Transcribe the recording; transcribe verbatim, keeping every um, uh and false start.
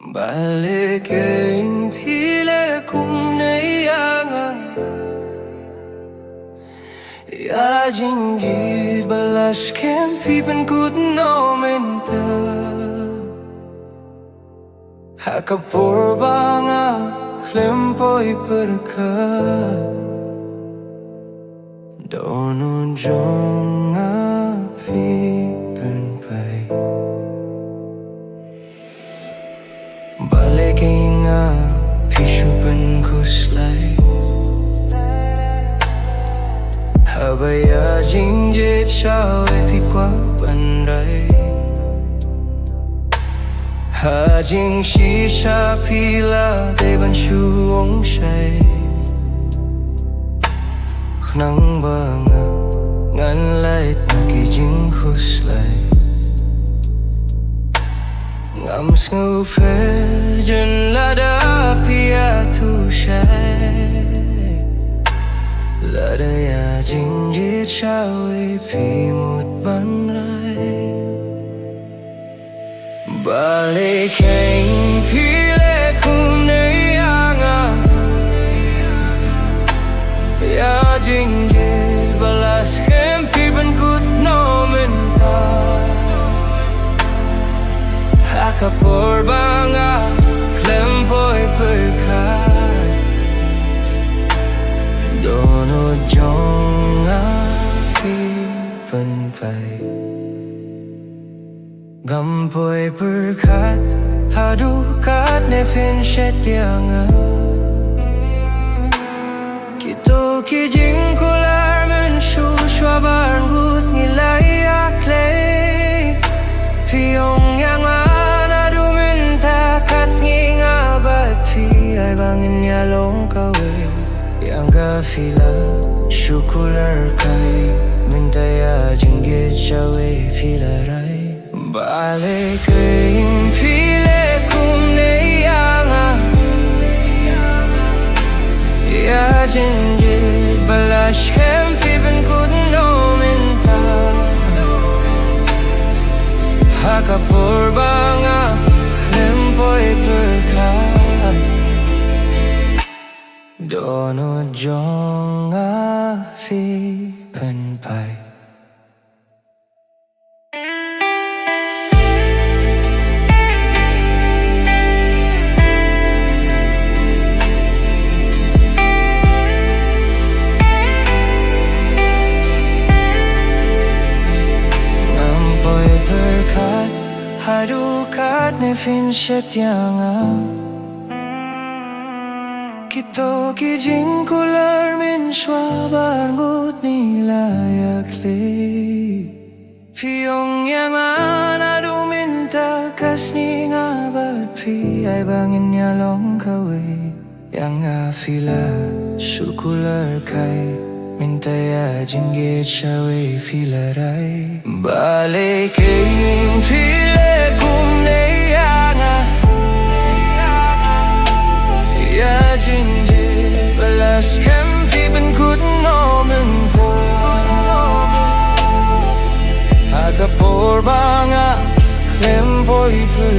Balei kein phi leh kumne ïa nga? Ïa jingjied ba la skhem phi pynkut noh mynta. Ha ka por ba nga khlem poi pyrkhat, don u jong nga phi pynpait. Balei kein nga phi shu pynkhuslai? Haba ïa jingjied shawei phi kwah ban rai. Ha jingshisha phi la dei ban shu ong shai. Khnang ba nga ngan lait na ki jingkhuslai. Ngam sngewpyrjah lada phi ïathuh shai. Lada ïa jingjied shawei phi mut ban rai. Balei kein phi leh kumne ïa nga? Ïa jingjied ba la skhem phi pynkut noh mynta. Ha ka por ba nga khlem poi pyrkhat, don u jong nga phi pynpait. Ngam poi pyrkhat haduh katne phin shet ïa nga. Kito ki jingkular mynshuwa ba ngut ngi la ïakhlei. Phi ong ïa nga naduh mynta ka sngi nga bad phi ai ba ngin ïa long kawei. Ïa nga phi la shu kular kai mynta ïa jingjied shawei phi la rai. Balei kein phi leh kumne ïa nga? Ïa jingjied ba la skhem phi pynkut noh mynta. Ha ka por ba nga khlem poi pyrkhat, don u jong nga phi pynpait. Ngam poi pyrkhat haduh katne phin shet ïa nga. Kito ki jingkular mynshuwa ba ngut ngi la ïakhlei. Phi ong ïa nga naduh mynta ka sngi nga bad phi ai ba ngin ïa long kawei. Ïa nga phi la shu kular kai mynta ïa jingjied shawei phi la rai. Balei kein phi leh kumne ïa nga? Ïa jingjied ba la skhem phi pynkut noh mynta. Ha ka por ba nga khlem poi pyrkhat,